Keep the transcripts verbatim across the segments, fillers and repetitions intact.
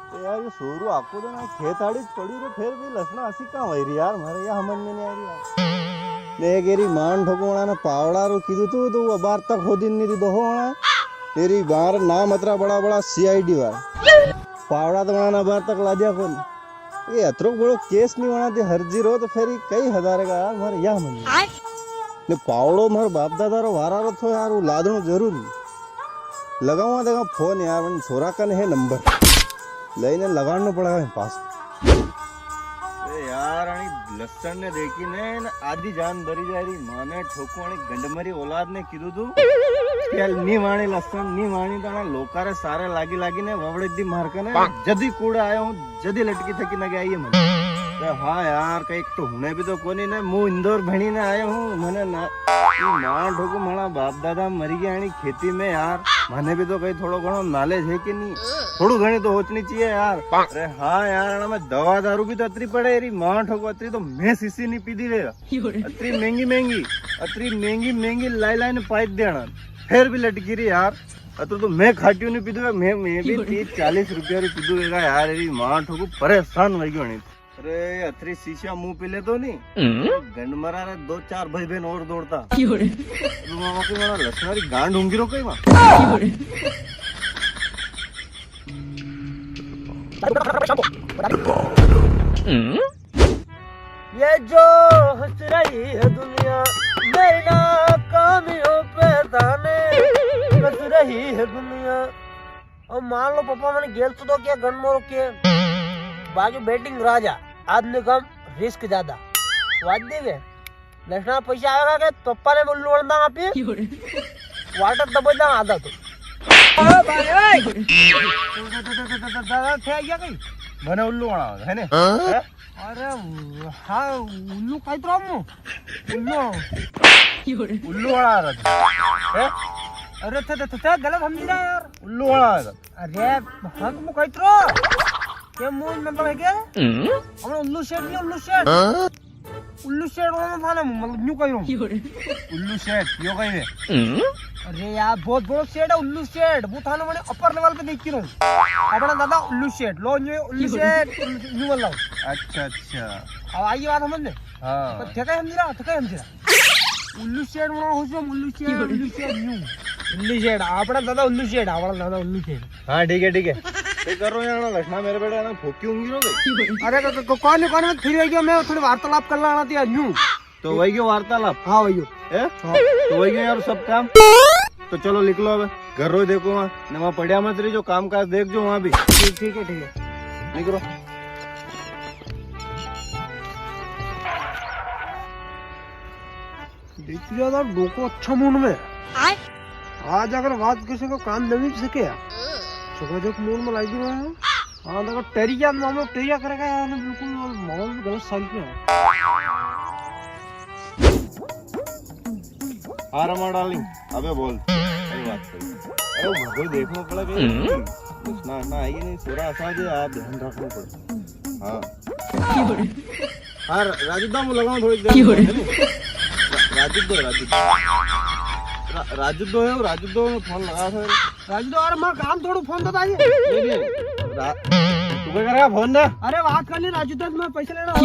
ए यार, ये सोरू आको दिन खेत आड़ी ज पड़ी रे, फिर भी लसण असी कां वई री यार, म्हारे या समझ में नी आई री यार। देख, एरी माँ न ठोकू वणा ने पावड़ा रो कीधु तू, तो वो अबार तक होदी नी दीदो हो वणा। एरी माँ रे नाम अतरा बड़ा बड़ा सी आई डी वाला। पावड़ा तो वणा ने अबार तक लाद्या कोनी। ये अतरो बड़ो केस नी वणा ते हरजी रो, तो फिर ये कई हजारेगा यार, म्हारे या समझ में। ने पावड़ो म्हारे बाप दादा रो वारा रो थो यार, वो लादणो जरूरी। लगावां देखा फोन यार, वण सोरा कन है नंबर, लईने लगाणो पड़ेगा पास। ए यार, अणी लसण ने देखी ने, ने आधी जान भरी जा री। माने ठोकू अणी गंडमरी औलाद ने कीधु तू, "तेल नी वाणी लसण, नी वाणी।" तो अणा लोका रे सारे लागी लागी ने ववड़े दी मार कने, जदी कूड़े आयो हूँ, जदी लटकी थकी नगे आई है मने। अरे हाँ यार, कई तो हुने भी तो कोनी ने, मु इंदौर भणी ने आयो हूँ, मने ना, ई माँ ठोकू, मारा बाप दादा मरी गया अणी खेती में यार, मने भी तो कई थोड़ो घणो knowledge है कि नी? थोड़ू घणी तो होचनी चाहिए यार। अरे हाँ यार, अणा में दवा दारू भी तो अतरी पड़े री, माँ ठोकू, अतरी तो मैं सीसी नी पीदी रे। अतरी महंगी महंगी, अतरी महंगी महंगी लाई लाई ने पाई देना, फिर भी लटकी री यार। अतरू तो मैं खाटियो नी पीदू, मैं, मैं भी तीस चालीस रुपया रो पीदू वेगा यार, एरी माँ ठोकू परेशान वई गयो नी। अरे, अतरी शीशिया मुंह पी ले तो नी। हम्म? गंड मरा रे, दो चार भाई बहन और दौड़ता। क्यों रे? तो मामा के मारा लसण री गांड होंगी रो कई माँ। क्यों रे? हम्म? ये जो हंस रही है दुनिया मेरी नाकामियों पे ताने कस रही है दुनिया। अब मान लो पापा मने गेल तो, तो क्या गन मोर के बाजू बैटिंग राजा, आदमी कम रिस्क ज्यादा। वाद देवे लसण पैसा आवेगा के पप्पा ने उल्लू वणदा आप ही। वाटर दबोच दा आधा तो। ओ भाई, ओए। दादा थे आइया कई? मने उल्लू वणा है ने? हाँ? हैं? अरे हाँ, उल्लू कई तो मु। उल्लू। उल्लू वणा रहा था। हैं? अरे थे, थे, थे, थे गलत समझी रहा यार। उल्लू वणा रहा था। अरे हाँ, तुम कई तो। के मुंह मतलब है के? हम्म? हमने उल्लू शेठ नहीं, उल्लू शेठ। हाँ? उल्लू शेठ वाला थाने मतलब न्यू कही रहा हूँ। उल्लू शेठ, यो कही है। हम्म? अरे यार, बहुत बड़ो शेठ है उल्लू शेठ। वो थाने मैंने अपर लेवल पे देखी रहा हूँ। अपना दादा उल्लू शेठ, लो न्यू उल्लू शेठ, उल्लू शेठ, न्यू वाला। अच्छा, अच्छा। अब आई बात समझ में? हाँ। तो ठेका ही समझ रहा, ठेका ही समझ रहा। उल्लू शेठ वाला हो जो, उल्लू शेठ, उल्लू शेठ न्यू। उल्लू शेठ, अपना दादा उल्लू शेठ, अपना दादा उल्लू शेठ। हाँ, ठीक है, ठीक है। क्या कर रहे हो यहाँ लसण मेरे बेटे ना फोकी होंगी रो भाई। अरे को, को, कौन है, कौन है? फिर गया, मैं थोड़ी वार्तालाप कर लाना थी न्यू। तो वही क्यों वार्तालाप? हाँ, वही क्यों। है? हाँ। तो वही क्यों यार सब काम? तो चलो निकलो अब। घर रो देखो वहाँ, ने वहाँ पड़िया मत रही, जो काम काज देख जो वहाँ भी। ठीक, ठीक है, ठीक है। निकलो। देख लिया था, डोको अच्छा मूड में। आय? आज अगर बात किसी को काम दे भी सके यार। सुबह जब मूड में लागी रहे हैं। हाँ, देखो, टेरिया मामलो, टेरिया करेगा यार, बिल्कुल, और माहौल भी गलत साइड पे है। हाँ, रमा डार्लिंग, अबे बोल। सही बात कही। अरे, वो घर देखना पड़ा कहीं। हम्म। कुछ ना, ना आएगी नहीं, थोड़ा सा जो आप ध्यान रखना पड़े। हाँ। हाँ, रा-, राजू दा, मैं लगाऊं थोड़ी देर में, है नी? रा-, राजू दो, राजू दो। रा-, राजू दो है, राजू दो में फोन लगा था। राजू दो, अरे, मैं काम थोड़ू फोन तो ताजी। नहीं, नहीं, रा-, तू क्या करेगा फोन दे? अरे, बात कर ली राजू दो, मैं पैसे लेना हो।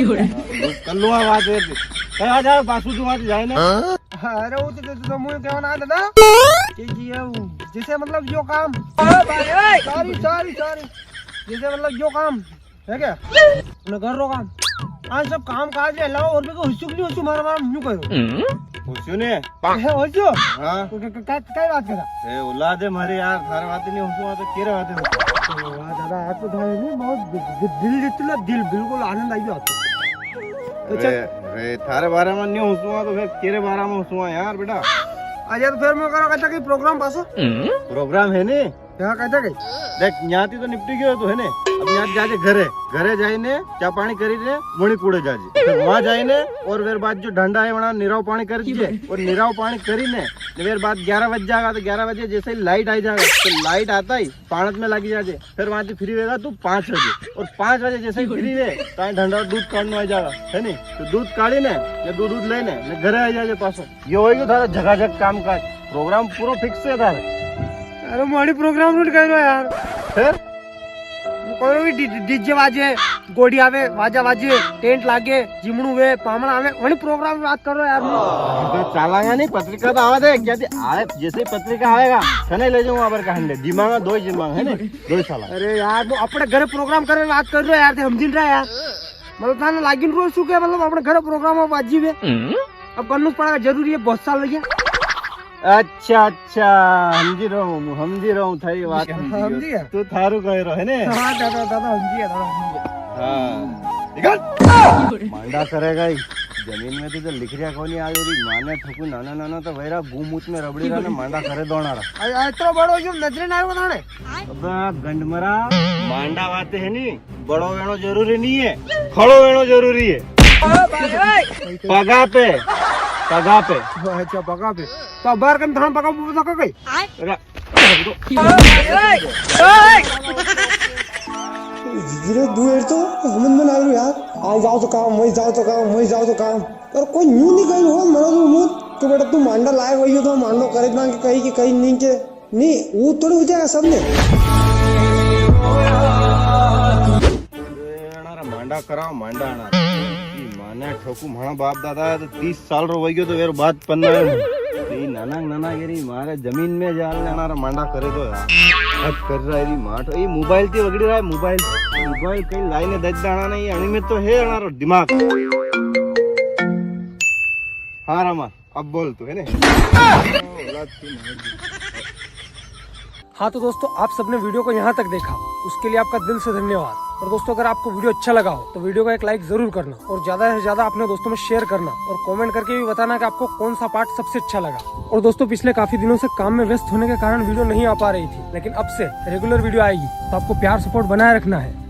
कर लूंगा बात एक दिन। ए, आ जाओ, बासु तू आज जाए ना। अरे, वो तो, तो, तो, तो मुझे कहना है दादा। कि, कि ये, जैसे मतलब जो काम। ओ भाई, ओए। Sorry, sorry, sorry। जैसे मतलब जो काम है क्या? मैं कर रो काम। आज सब काम काज के अलावा और भी कोई हुस्सू की नहीं हुस्सू मारा मारा न्यू करो। हुस्सू ने? है हुस्सू? हाँ। तो क-, क-, क-, कई बात करा? ए, औलाद है मारे यार, थारे बात नहीं हुस्सू, तो केरे बात है? तो वाह दादा, आप तो थारे नहीं, बहुत दि-, दि-, दिल जीत लो, दिल बिल्कुल आनंद आई गया आपको। तो रे, चल। रे, थारे बारे में नहीं हुस्सू, तो फिर केरे बारे में हुस्सू यार बेटा? अच्छा, तो फिर मैं करा कहता कि प्रोग्राम पास? प्रोग्राम है नहीं? यहाँ कहता कई? देख, यहाँ थी तो निपटी गयो तो है ने, अब यहाँ जाजे घरे, घरे जाइने चा पानी करी ने वणी कूड़े जाजे, फिर वहाँ जाइने और वेर बाद जो ढांडा है वहाँ निराव पानी कर दीजे और निराव पानी करी ने, ने वेर बाद ग्यारह बज जाएगा तो ग्यारह बजे जैसे ही लाइट आई जाएगा तो लाइट आता ही पाणत में लागी जाजे, फिर वहाँ से फ्री होगा तू पाँच बजे और पाँच बजे जैसे ही फ्री है तो ढांडा दूध काढ़ने आ जाएगा है नी, तो दूध काढ़ी ने, ने दूध दूध लेने ने घरे आ जाजे पासो। ये होई गयो थारा झकाझक काम काज। प्रोग्राम पूरो फिक्स है थारे। अरे माड़ी प्रोग्राम नोट करो यार। फिर? कोई भी डी-, डीजे वाजे, गोड़ी आवे, वाजा वाजे, टेंट लागे, जिमणू वे, पामणा आवे, वणी प्रोग्राम की बात कर रहा यार। तो चालांगा नी, पत्रिका तो आवा दे, क्या थी? आवे, जैसे ही पत्रिका आवेगा, थने ले जाऊंगा अबर कहन ले, जिमांगा, दो ही जिमांगा, है ने? दो ही साला। अरे यार, वो अपने घरे प्रोग्राम करने की बात कर रहा यार, थे समझी नी रहा यार। मतलब थाने लागिन रो सु के, मतलब अपने घरे प्रोग्राम अब वाजिब है। अब करनु पड़ेगा, जरूरी है, बहुत साल लगे। अच्छा, अच्छा, समझी रहा हूँ, समझी रहा हूँ थारी बात। समझी गया। तू थारू कह रहो है ने? हाँ, दादा, दादा, समझी गया, दादा, समझी गया। हाँ। निकल। मांडा करेगा ही। जमीन में तो जो लिख रिया कोनी आ री, माने ठोकू नाना नाना तो वैरा गूमूत में रबड़ी रहा ने मांडा करे दोना रहा। आ, आ, इतना बड़ो यूं नजरे ना आयो थाने। अबे गंडमरा, मांडा वाते है नी, बड़ो वेणो जरूरी नी है, खड़ो वेणो जरूरी है। पगा पे, पगा पे। अच्छा, पगा पे। तो अबार कन थान पगा पे पगा कई? रा- धीरे दूर तो समझ में ना आयो यार। आ जाओ तो काम, वही जाओ तो काम, वही जाओ तो काम। पर कोई न्यू नी कही हो, मरो तो मुत। तो बेटा तू मांडा लायक वही हो तो मांडो करे ना कि कही कि कही नी के। नी, वो थोड़ी हो जाएगा सबने। अरे, अणारा मांडा कराओ, मांडा अणारा। ई माने ठोकू म्हारा बाप दादा है तो तीस साल रो वही गयो तो वेरो बात पन्ना है। ई नाना, नाना गिरी मारे जमीन में जाल ने अणारा मांडा करे दो यार। हद कर रहा है री माठ। ई मोबाइल ती वगड़ी रहा है, मोबाइल। मोबाइल कई लाइने दज दाना नहीं, अणी में तो है अणारो दिमाग। हाँ रामा। अब बोल तू, है ने? हाँ तो दोस्तों, आप सबने वीडियो को यहाँ तक देखा, उसके लिए आपका दिल से धन्यवाद। और दोस्तों, अगर आपको वीडियो अच्छा लगा हो तो वीडियो को एक लाइक जरूर करना और ज्यादा से ज्यादा अपने दोस्तों में शेयर करना और कमेंट करके भी बताना कि आपको कौन सा पार्ट सबसे अच्छा लगा। और दोस्तों, पिछले काफी दिनों से काम में व्यस्त होने के कारण वीडियो नहीं आ पा रही थी, लेकिन अब से रेगुलर वीडियो आएगी, तो आपको प्यार सपोर्ट बनाए रखना है।